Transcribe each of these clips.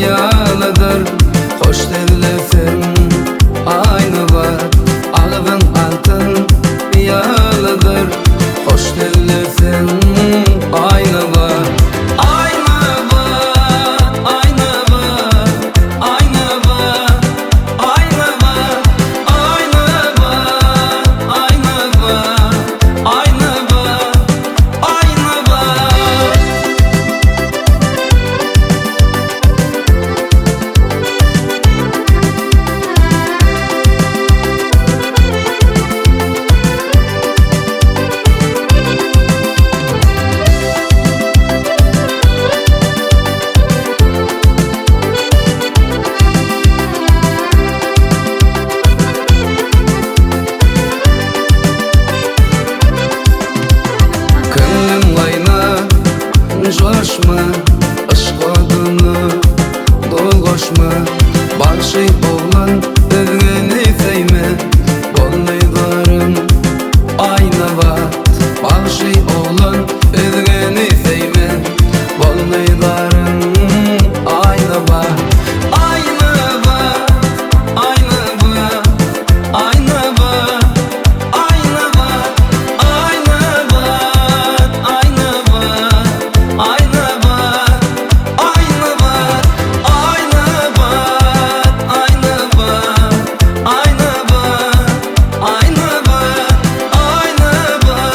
ýalydyr Hoş sözleseň Aýnabat Agzyň altyn ýalydyr Hoş sözleseň Aýnabat Aýnabat Aýnabat Aýnabat Aýnabat Aýnabat Aýnabat Aýnabat Aýnabat. Köňlüm gaýna, joşma, Yşk oduna gol goşma, Bagşy oglan özgeni söýme, Boldy zaryn Aýnabat. Bagşy oglan özgeni söýme, Boldy zaryn Aýnabat. Aýnabat, Aýnabat, Aýnabat, Aýnabat, Aýnabat, Aýnabat, Aýnabat, Aýnabat, Aýnabat, Aýnabat, Aýnabat, Aýnabat, Aýnabat,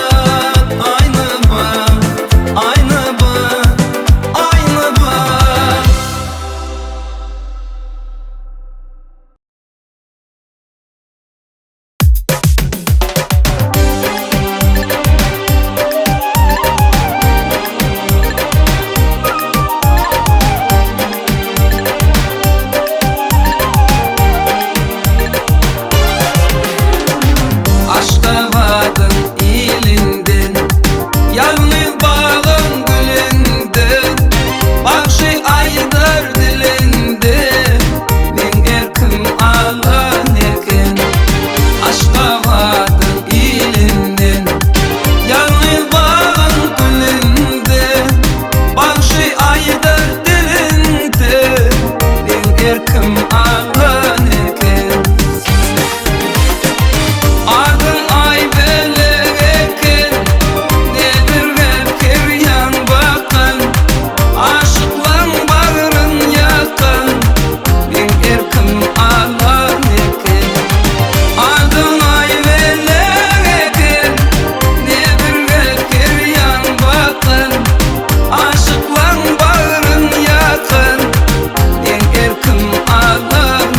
Aýnabat, Aýnabat, Aýnabat. Aşgabadyň ilinden, Ýalňyz bagyň gülünden, Bagşy aýdar dilinde, Meň erkim alan eken. Aşgabadyň ilinden, Ýalňyz bagyň gülünde, Bagşy aýdar dilinde, Meň erkim alan eken. Adyň Aýbölek eken, Nedir belki ýan bakan, Aşyklaň bagryn ýakan, Meň erkim alan eken. Adyň Aýbölek eken, Nedir belki ýan bakan, Aşyklaň bagryn ýakan, Meň erkim alan.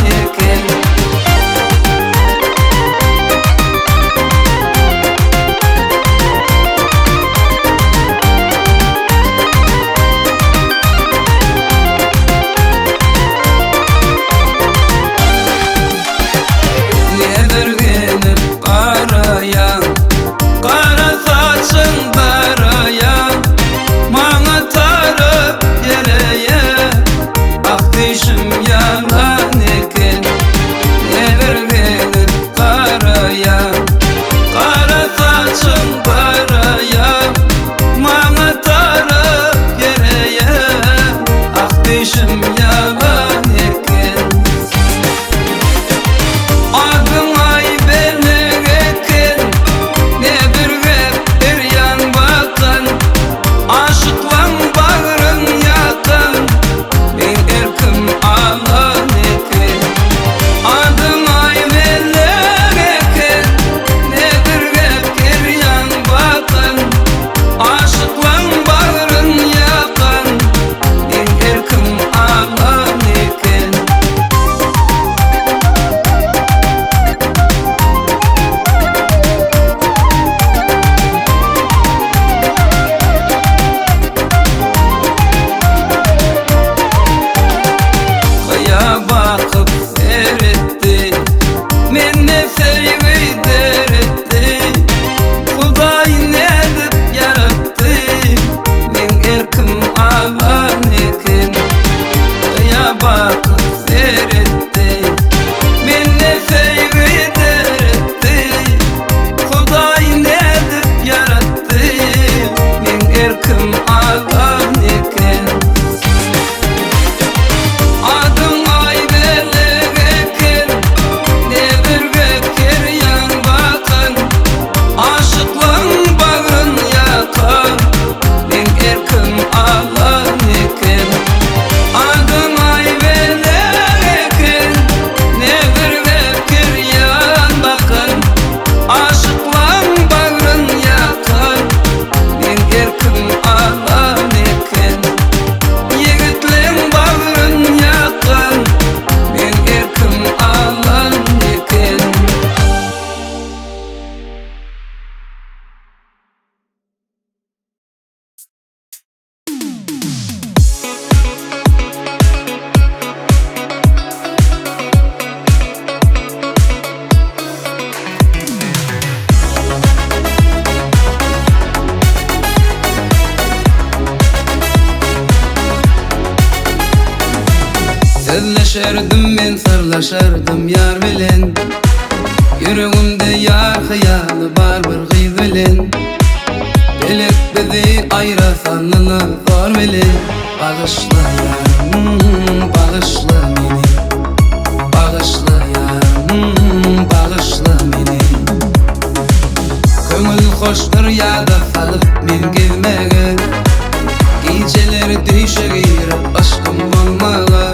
Sözleşerdim men syrlaşardym ýar bilen Ýüregimde ýar hyýaly bar bir gyz bilen Pelek bizi aýra saldyna zor bilen Bagyşla ýarym bagyşla meni Bagyşla ýarym bagyşla meni Köňül hoşdur ýada salyp men gezmege Gijeleri düýşe girip yşkym bolmaga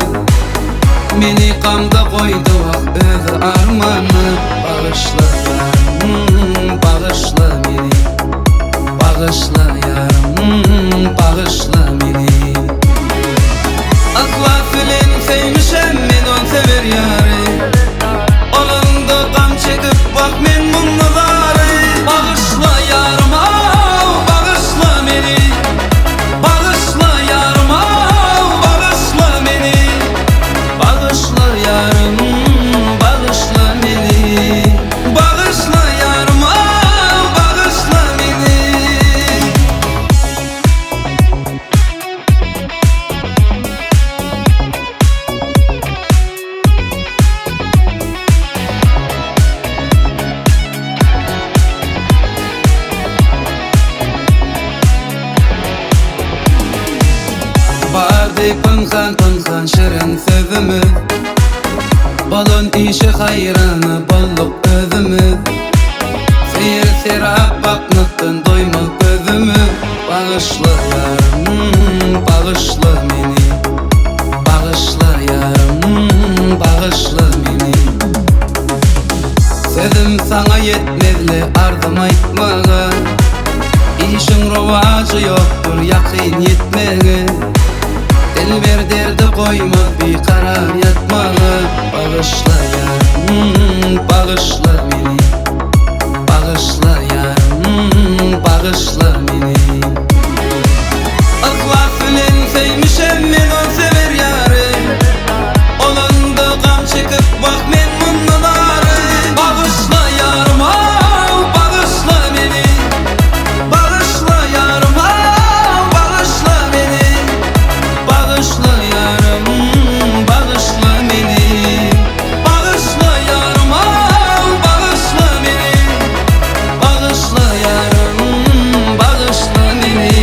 Meni gamda goýdy wah özi armana Bagyşla ýarym bagyşla meni Bagyşla ýarym bagyşla meni Yhlas bilen söýmüşem men ol söwer ýary Olanda gam çekip wah men munda zary Bagyşla ýarym aw bagyşla meni Bagyşla ýarym aw bagyşla meni Bagyşla ýarym bagyşla meni Bagyşla ýarym aw bagyşla meni. Bardy pynhan-pynhan şirin sözümiz, Bolan işe haýrana bolduk özümiz. Seýir-serap bakmakdan doýmaz gözümiz, Bagyşla ýarym, bagyşla meni, Bagyşla ýarym, bagyşla meni. Sözüm saňa ýetmez-le arzym aýtmaga, Işiň rowajy ýokdur ýakyn ýetmege. Dilber derdi goýmaz bikarar ýatmaga, Bagyşla ýarym, bagyşla meni, Bagyşla ýarym, bagyşla meni. Yhlas bilen söýmüşem men ol söwer ýary, Olanda gam çekip wah men mundan ary. Bagyşla ýarym aw, bagyşla meni, Bagyşla ýarym aw, bagyşla meni, Bagyşla ýarym, bagyşla meni, Bagyşla ýarym aw, bagyşla meni, Bagyşla ýarym, bagyşla meni,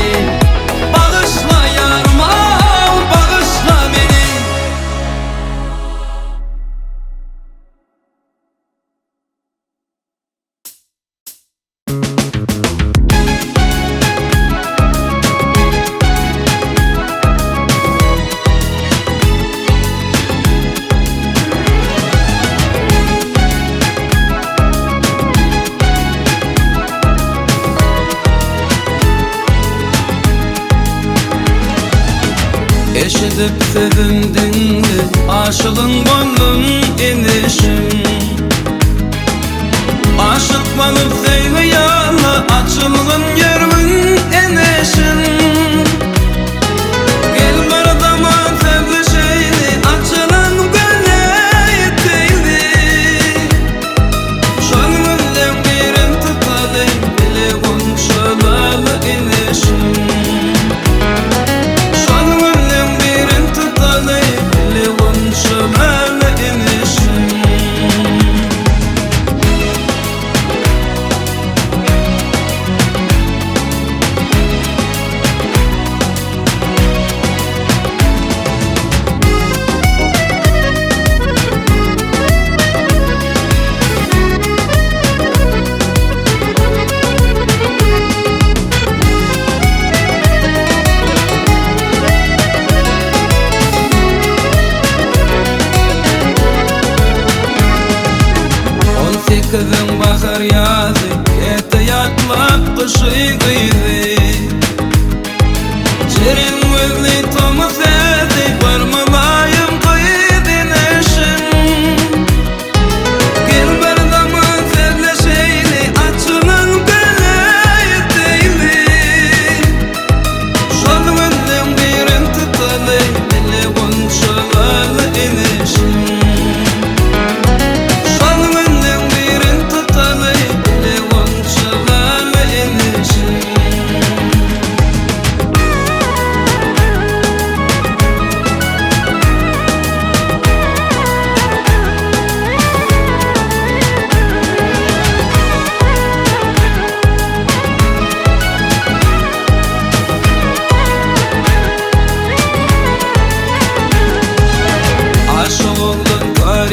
Bagyşla ýarym aw, bagyşla meni. Eşidip sözüm diňle, aşygyň boldum inişim. Aşyk bolup söýgi ýoly açylgyn ýörgün eneşim. Gel bir zaman sözleşeýli, açylan göle ýeteýli. Şol günleň birin tutaly, bile gunçalaly eneşim. Şol günleň birin tutaly, bile gunçalaly eneşim. On sekiziň bahar ýazy, Käte ýatlap gyşy gyzy. Jeren gözli tomus äzi, Bir mylaýym gyz eneşim. Gel bir zaman sözleşeýli, Açylan güle ýeteýli. Şol günleň birin tutaly, Bile gunçalaly eneşim. Şol günleň birin tutaly, Bile gunçalaly eneşim.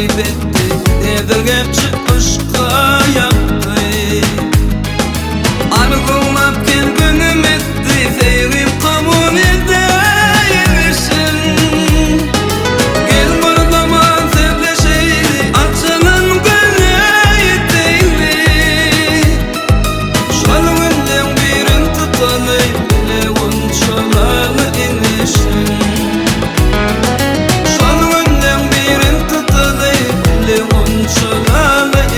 Taryp etdi, Nedir gepçi yşka ýakdy. Arzuwlap gel günüm etdi, Söýgim kabul edäýmişin. Gel bir zaman sözleşeýli, Açylan güle ýeteýli. Şol günleň birin tutaly, Bile gunçalaly inişin. Şol günleň birin tutaly, Bile gunçalaly.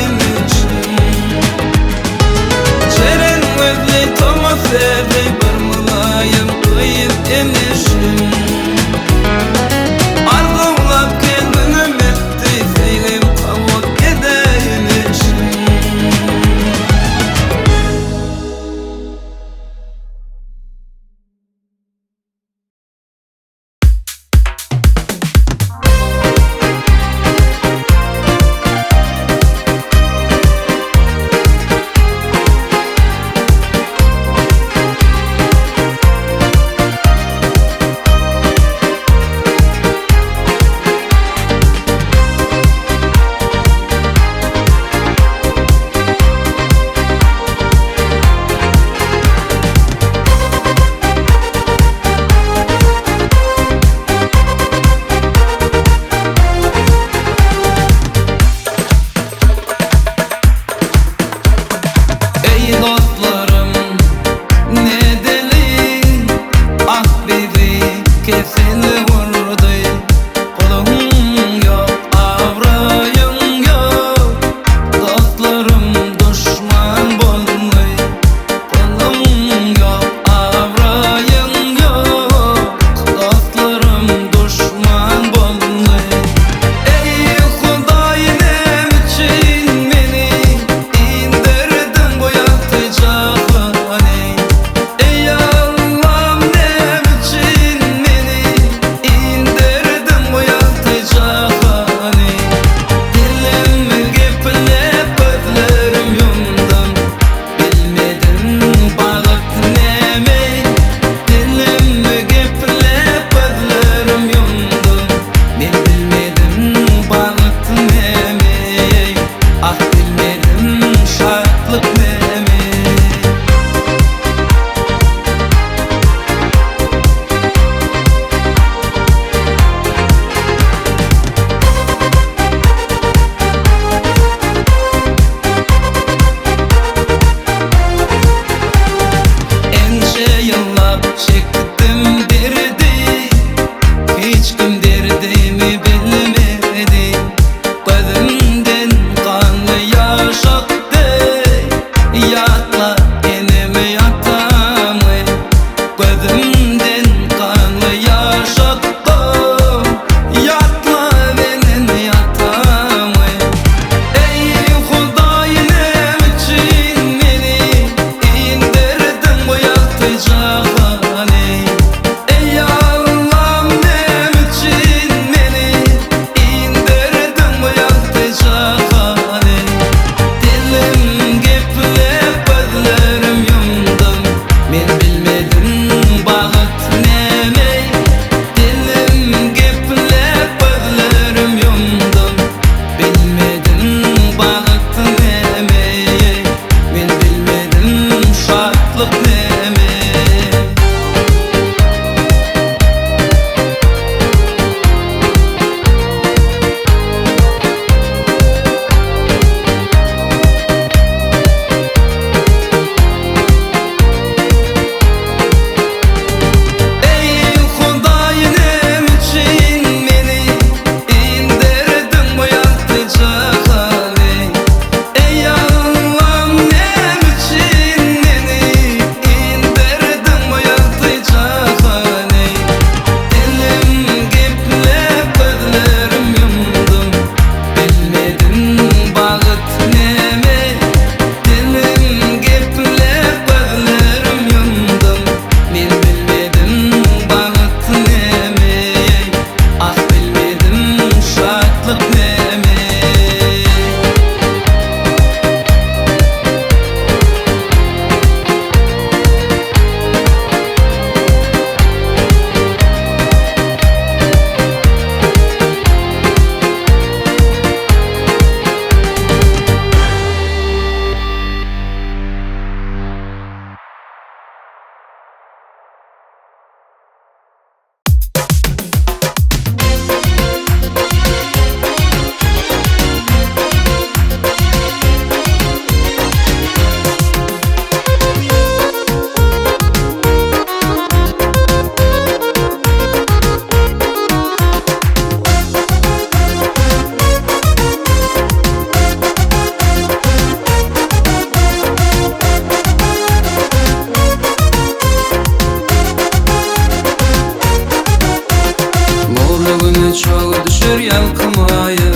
ýalkym aýa.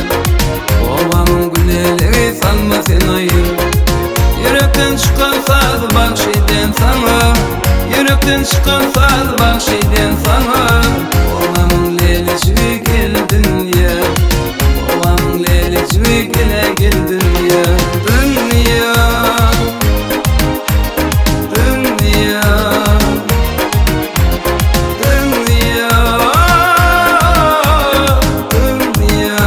Obamyň gülelegi salma sen aýa. Ýürekden çykan sazy bagş eden saňa. Ýürekden çykan sazy bagş eden saňa. Obamyň lelejigi gel dünýä. Obamyň lelejigi gele gel dünýä. Dünýä. Dünýä. Dünýä. Dünýä.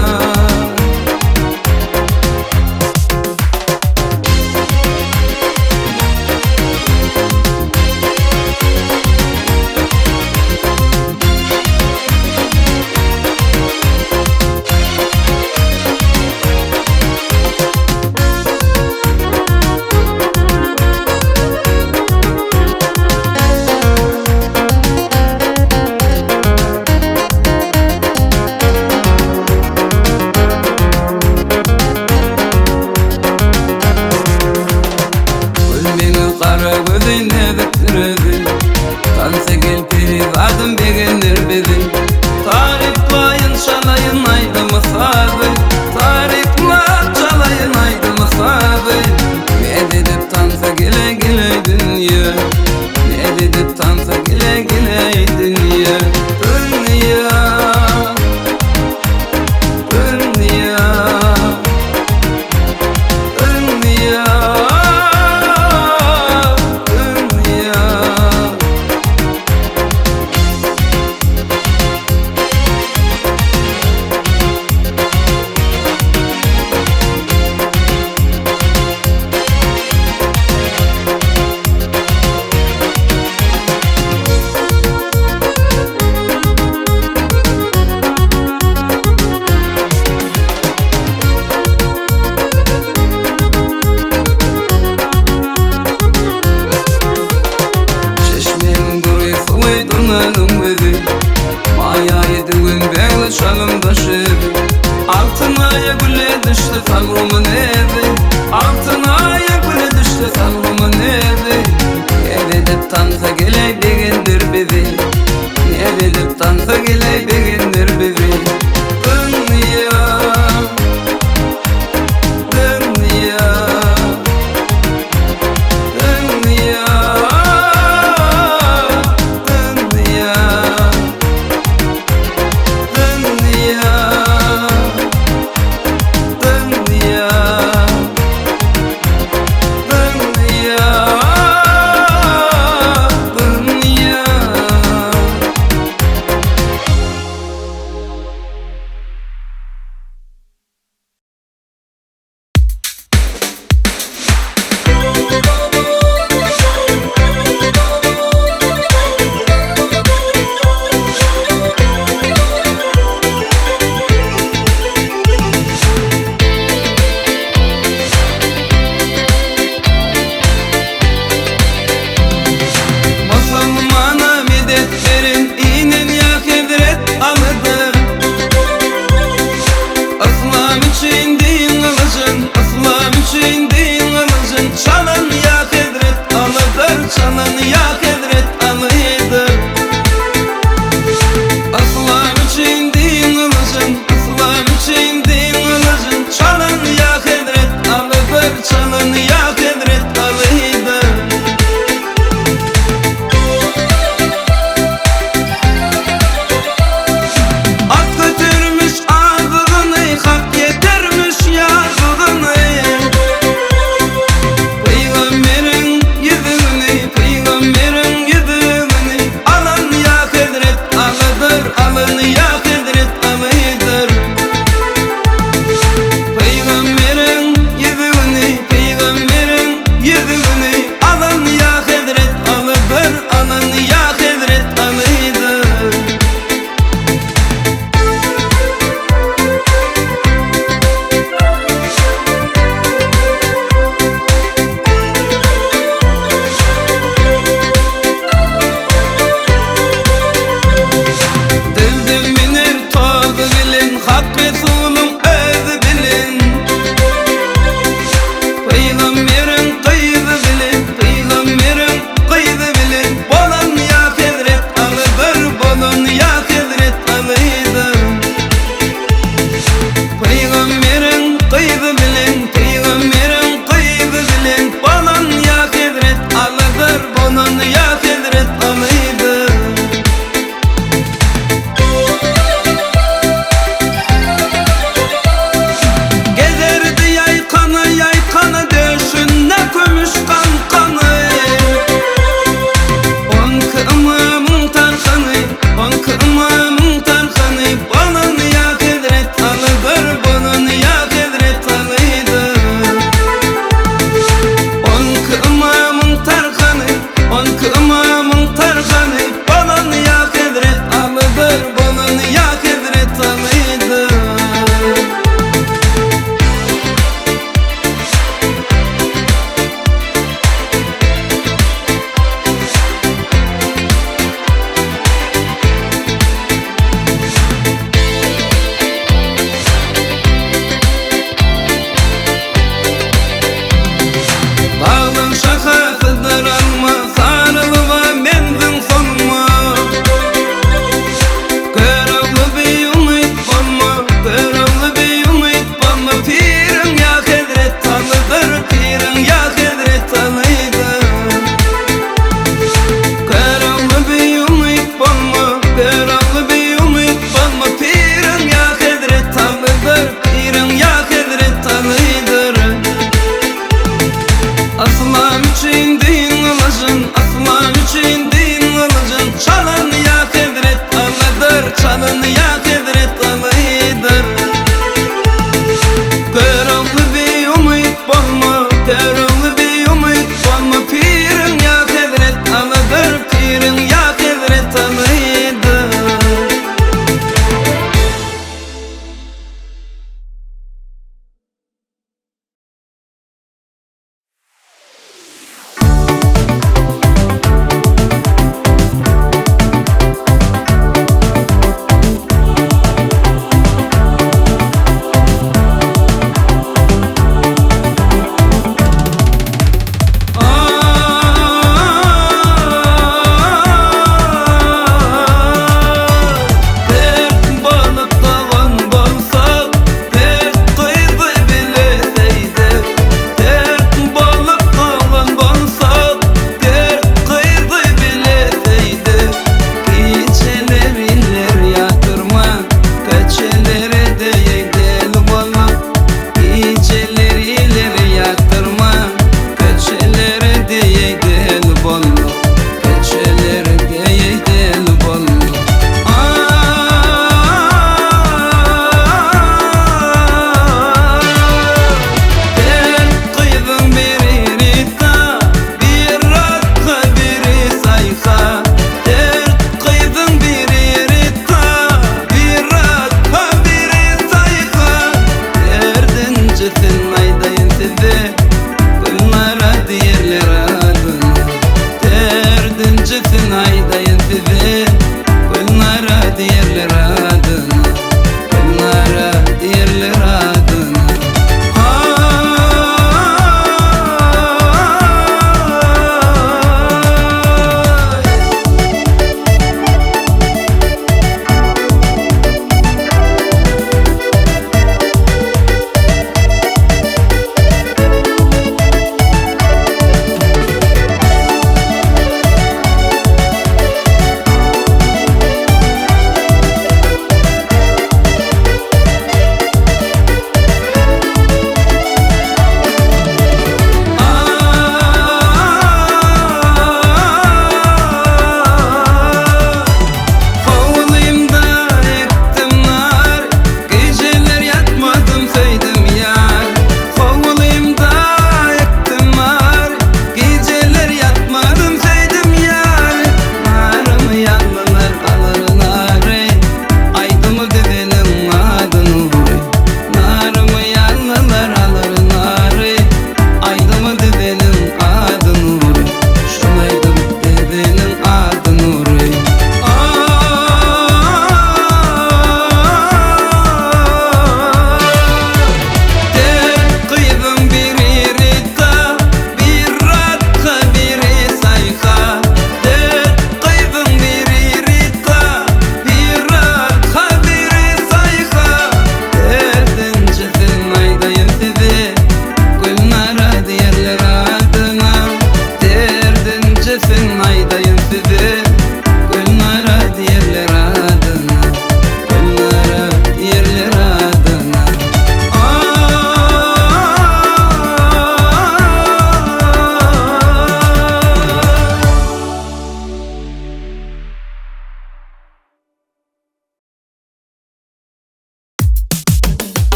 Gülmeňi gara gözi näzikdir özi. Tansa gel perizadym begendir bizi. Taryplaýyn çalaýyn aýdymy sazy. Taryplap çalaýyn aýdymy sazy. Näz edip tansa gele gele dünýe. Näz edip tansa gele gele dünýe. Dünýe. Dünýe. Dünýe. Dünýe. Çeşmäniň dury suwy durnanyň gözi. Maýa ýedigen bägül çalym daşy. Altyn aýa güle düşdi salgymyň ezi. Altyn aýa güle düşdi salgymyň ezi. Näz edip tansa geleý begendir bizi. Näz edip tansa geleý begendir bizi. Dünýä. Dünýä. Dünýä. Dünýä. Dünýä. Dünýä. Dünýä. Dünýä.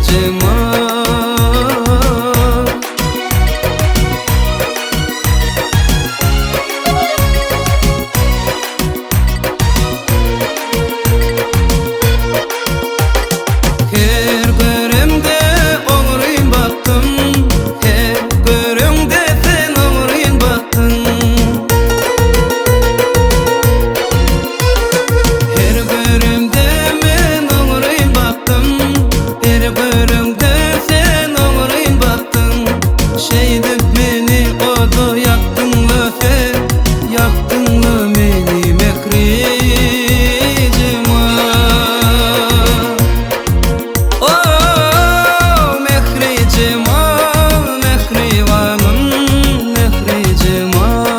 Mehri jemal. Her göremde ogryn bakdym, Her göreňde sen ogryn bakdyň. Her göremde men ogryn bakdym, Her göreňde sen ogryn bakdyň. Şeýdip meni oda ýakdyň-la sen, Ýakdyň-la meni Mehri jemal. Oh, Mehri jemal, mähribanym, Mehri jemal.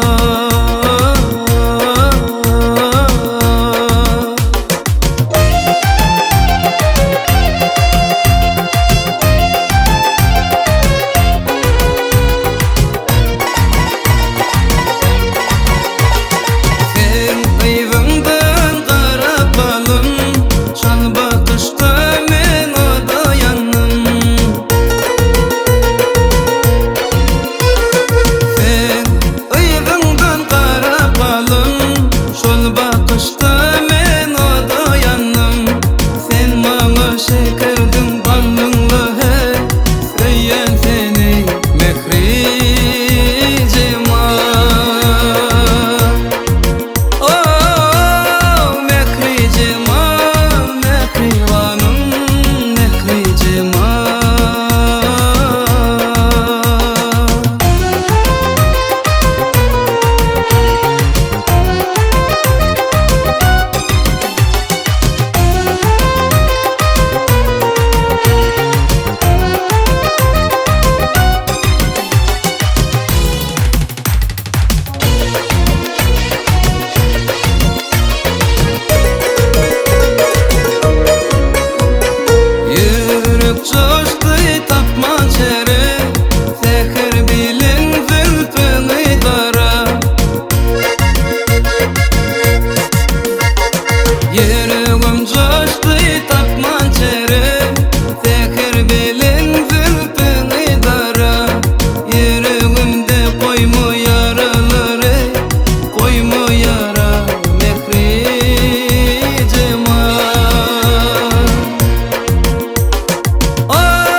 Sen yzyňdan garap balym, Şol bakyşda men oda ýandym. Sen yzyňdan garap balym, Şol bakyşda men oda ýandym. Sen maňa şekerdiň baldyň-la heý, Söýýän seni Mehri jemal. Oh, Mehri jemal, mähribanym, Mehri jemal. Ýürek joşdy tapman çäre, Säher bilen zülpüňi dara. Ýüregim joşdy tapman çäre, Säher bilen zülpüňi dara. Ýüregimde goýma ýaralary, Goýma ýara Mehri jemal. Oh.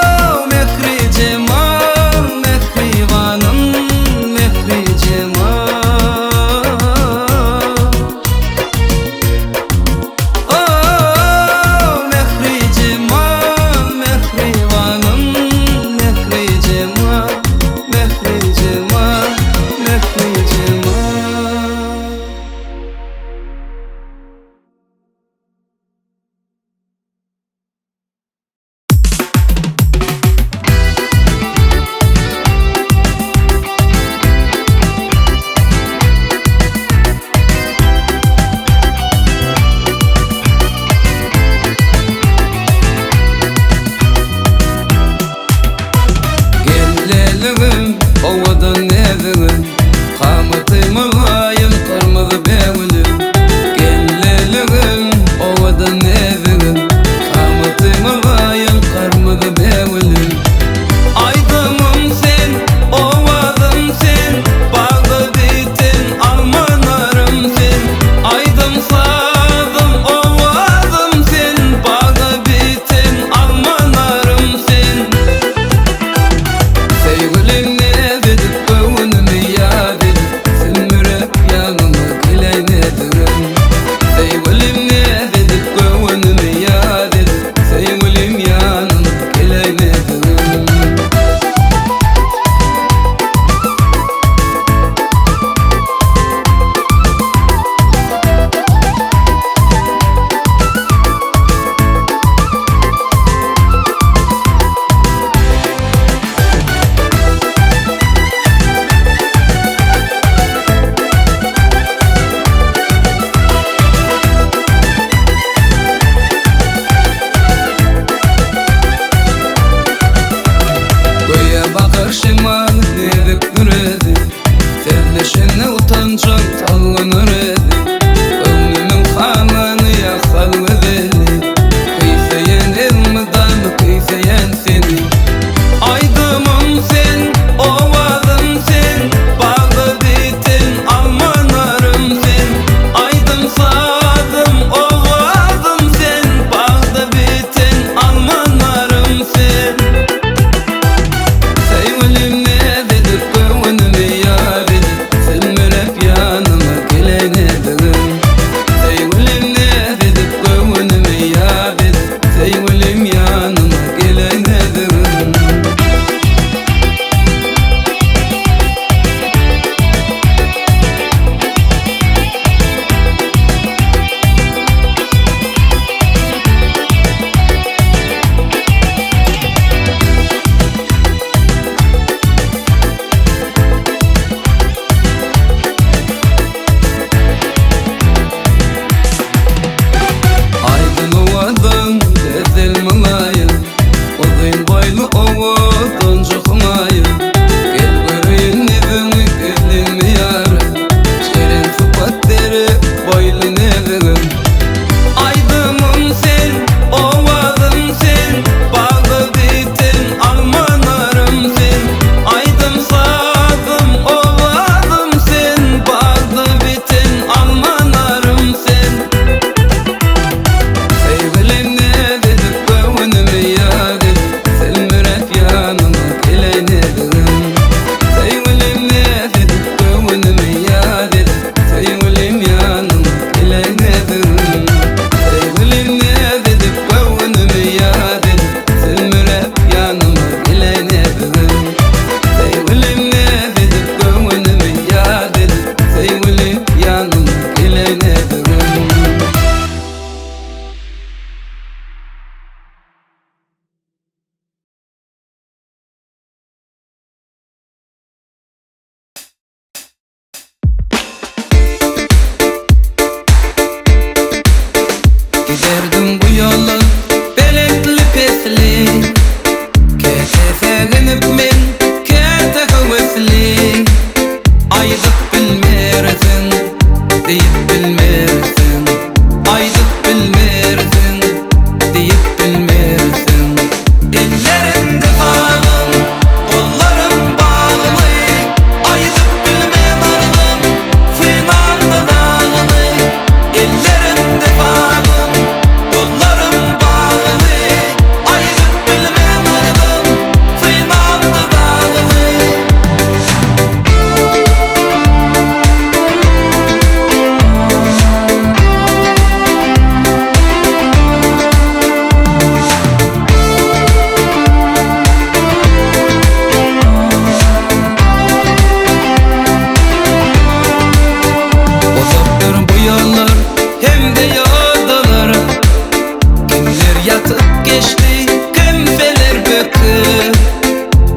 ýeke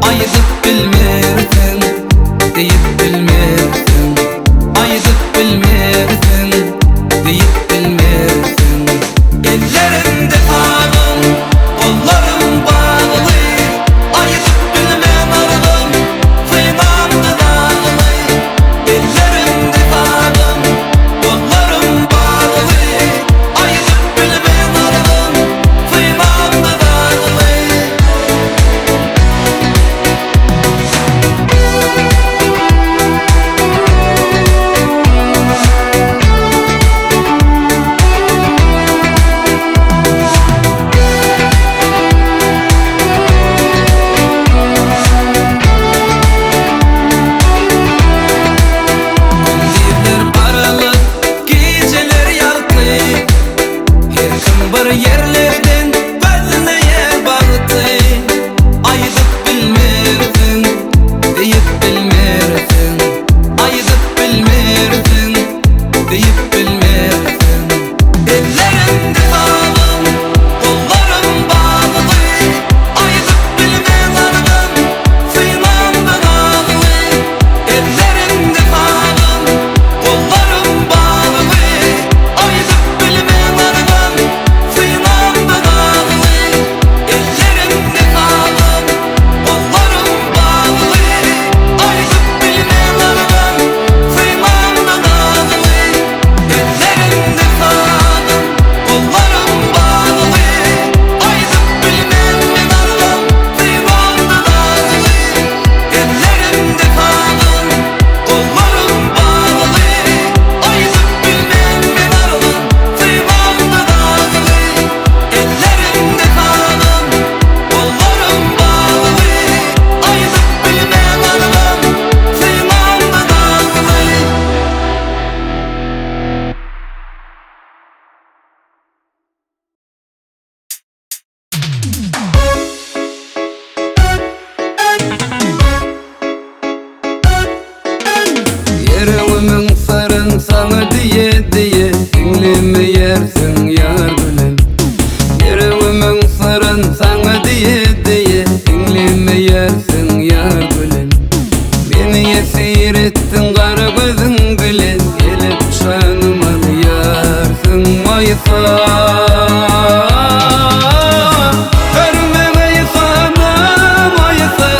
Aýdyp bilmersiň, diýip bilmersiň Aýdyp bilmersiň, diýip bilmersiň Ellerimde sagym, gollarym bagly Aýdyp bilmen arzym, synamda dagly Ellerimde sagym, gollarym bagly Aýdyp bilmen arzym, synamda dagly. Gündizler garalyp, gijeler ýagty Her kim bir ýerlerden gözleýär bagty Aýdyp bilmersiň, diýip bilmersiň Aýdyp bilmersiň, diýip bilmersiň Ellerimde sazym, gollarym bagly Aýdyp bilmen arzym, synamda dagly Ellerimde sazym, gollarym bagly Aýdyp bilmen arzym, synamda dagly Ellerimde sazym, gollarym bagly Aýdyp bilmen arzym, synamda dagly Ellerimde sazym, gollarym bagly Aýdyp bilmen men arzym, synamda dagly Ellerimde sazym, gollarym bagly Aýdyp bilmen men arzym, synamda dagly Ellerimde sazym, gollarym bagly Aýdyp bilmen arzym, synamda dagly. Ýüregimiň syryn saňa diýe-diýe Diňlemeýärsiň ýar gülüm. Ýüregimiň syryn saňa diýe-diýe Diňlemeýärsiň ýar gülüm. Meni ýesir etdiň gara gözüň bilen Gelip janym alýarsyň maýsa. Görmegeý sada maýsa,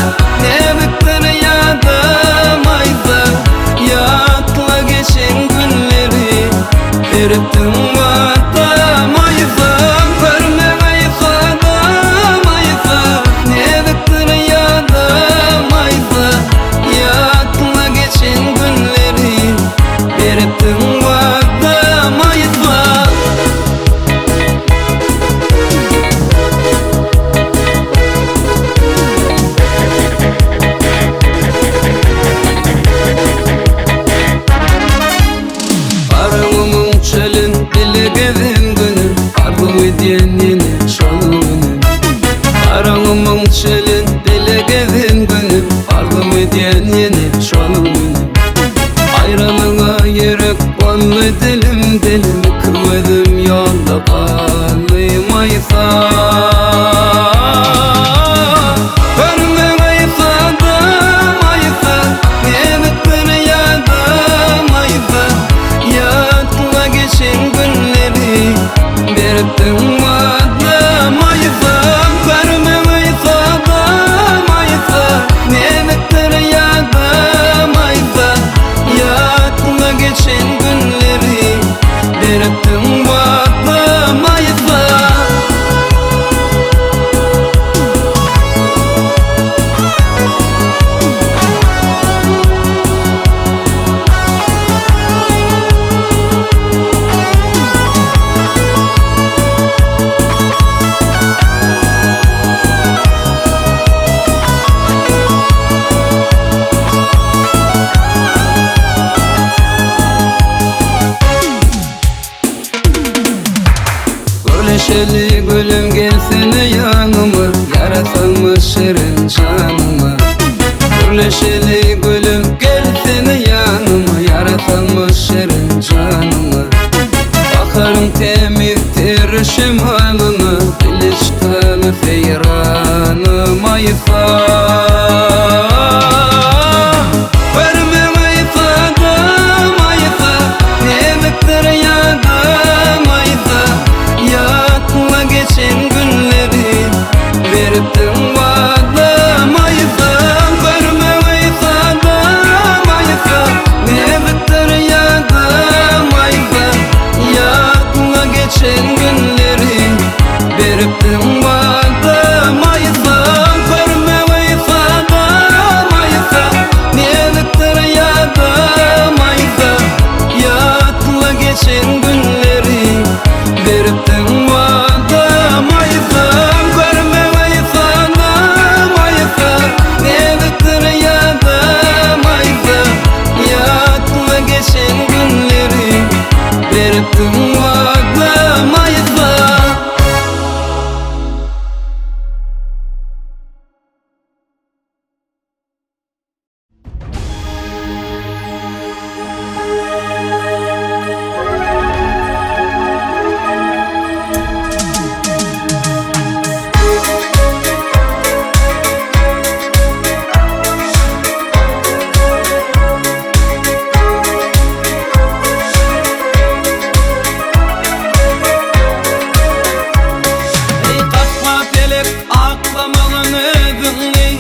Näzikdir ýada maýsa, Ýatla geçen günleri, Beripdiň wada maýsa. Görmegeý sada maýsa, Näzikdir ýada maýsa, Ýatla geçen günleri, Beripdiň wada maýsa. Garagumuň çölün bile gezen günüm, Arzuw edýän ýene şol günüm. Garagumuň çölün bile gezen günüm, Arzuw edýän ýene şol günüm. Aýralyga ýürek boldy dilim-dilim, Iki gözüm ýolda galdy maýsa. Görmegeý sada maýsa, Näzikdir ýada maýsa, Ýatla geçen günleri, Beripdiň wada maýsa. Görmegeý sada maýsa, Näzikdir ýada maýsa, Ýatla geçen günleri, Beripdiň wada maýsa. Gürleşeli gülüm gelsene ýanyma, Ýara salma şirin janyma. Gürleşeli gülüm gelsene ýanyma, Ýara salma şirin janyma. Baharyň temiz ter şemalyna, Dili çykaly seýran. Maýsa Görmegeý sada Maýsa Nebitdir ýada Maýsa Ýatla geçen günleri Beripdiň wada Maýsa Görmegeý sada Maýsa Nebitdir ýada Maýsa Ýatla geçen günleri Beripdiň wada Maýsa Görmegeý sada Maýsa Nebitdir ýada Maýsa Ýatla geçen günleri Beripdiň wada Maýsa Görmegeý sada Maýsa Nebitdir ýada Maýsa Ýatla geçen günleri Beripdiň wada Maýsa. Eý gapma pelek aklamagyn özüňi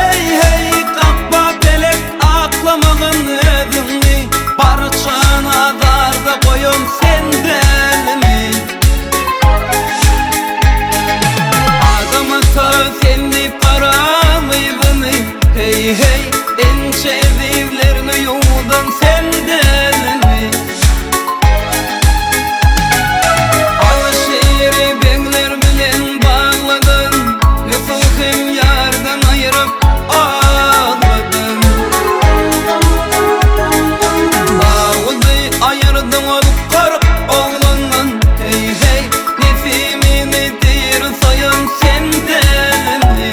Eý heý gapma pelek aklamagyn özüňi Barçany azarda goýan sen dälmi Adam ata sen diýip garan yzyny Heý heý ençe ezizlerini ýuwudan sen dälmi Alyşiri begler bilen bagladyn, Ýusup hem ýardan aýryp agladyn. Dawudy aýyrdyň ol 40 oglandan, Heý-heý, Nesimini diri saýan sen dälmi?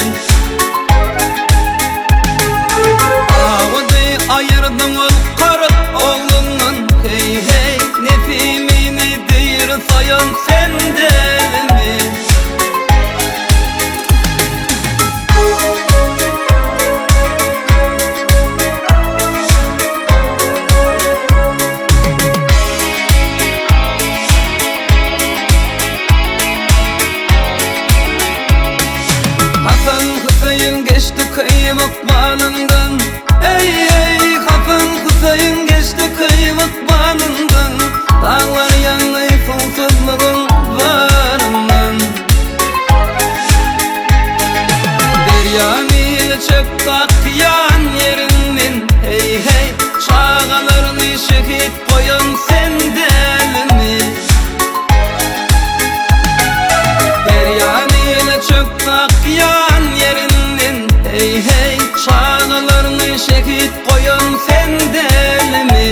Dawudy aýyrdyň ol 40 oglundan, Heý-heý, Nesimini diri saýan sen dälmi? Hasan Hüseýin geçdi kyýym ykbalyndan Eý eý Hasan Hüseýin geçdi kyýym ykbalyndan Daglar ýandy suwsuzlygyň zaryndan Derýa nili çökdi akýan ýerinden Heý heý çagalaryny şehit goýan sen dälmi? Derýa nile çökdi akýan ýerinden Heý heý çagalaryny şehit goýan sen dälmi?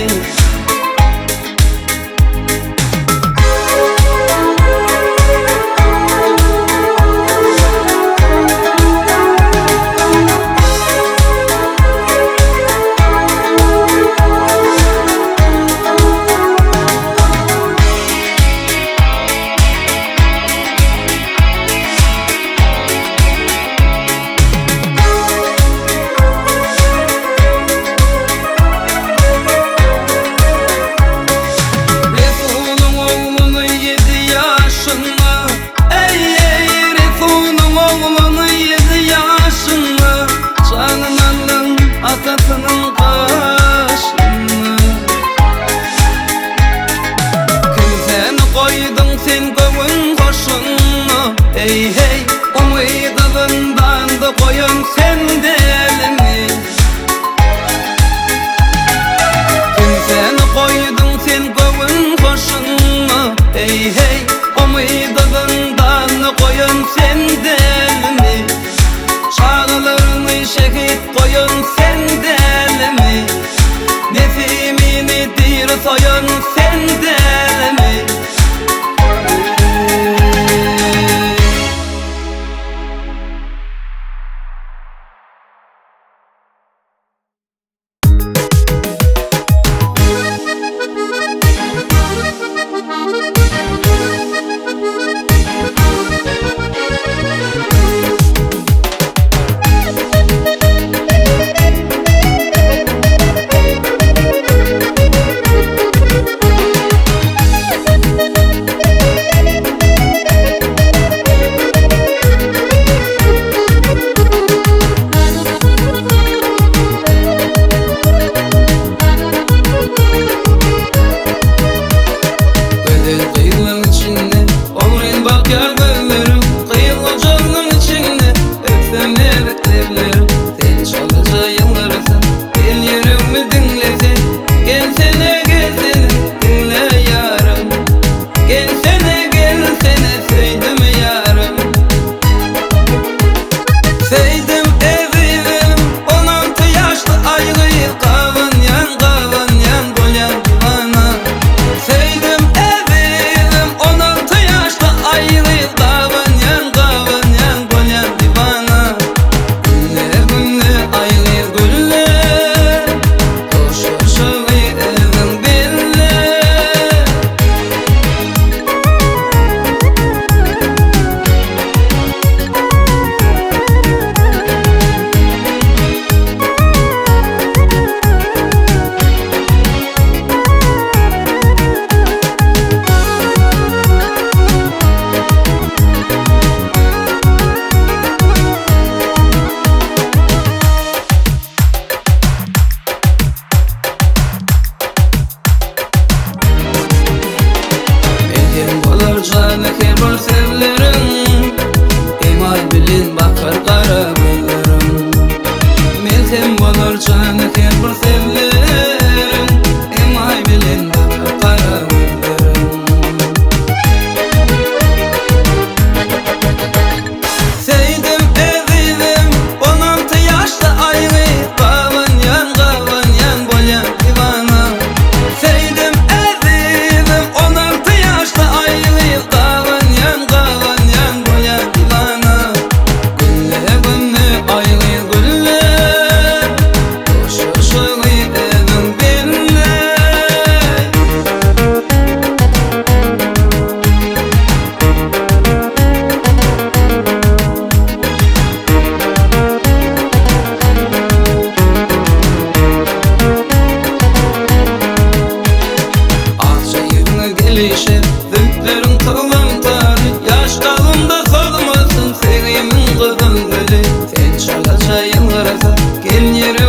Gelýär.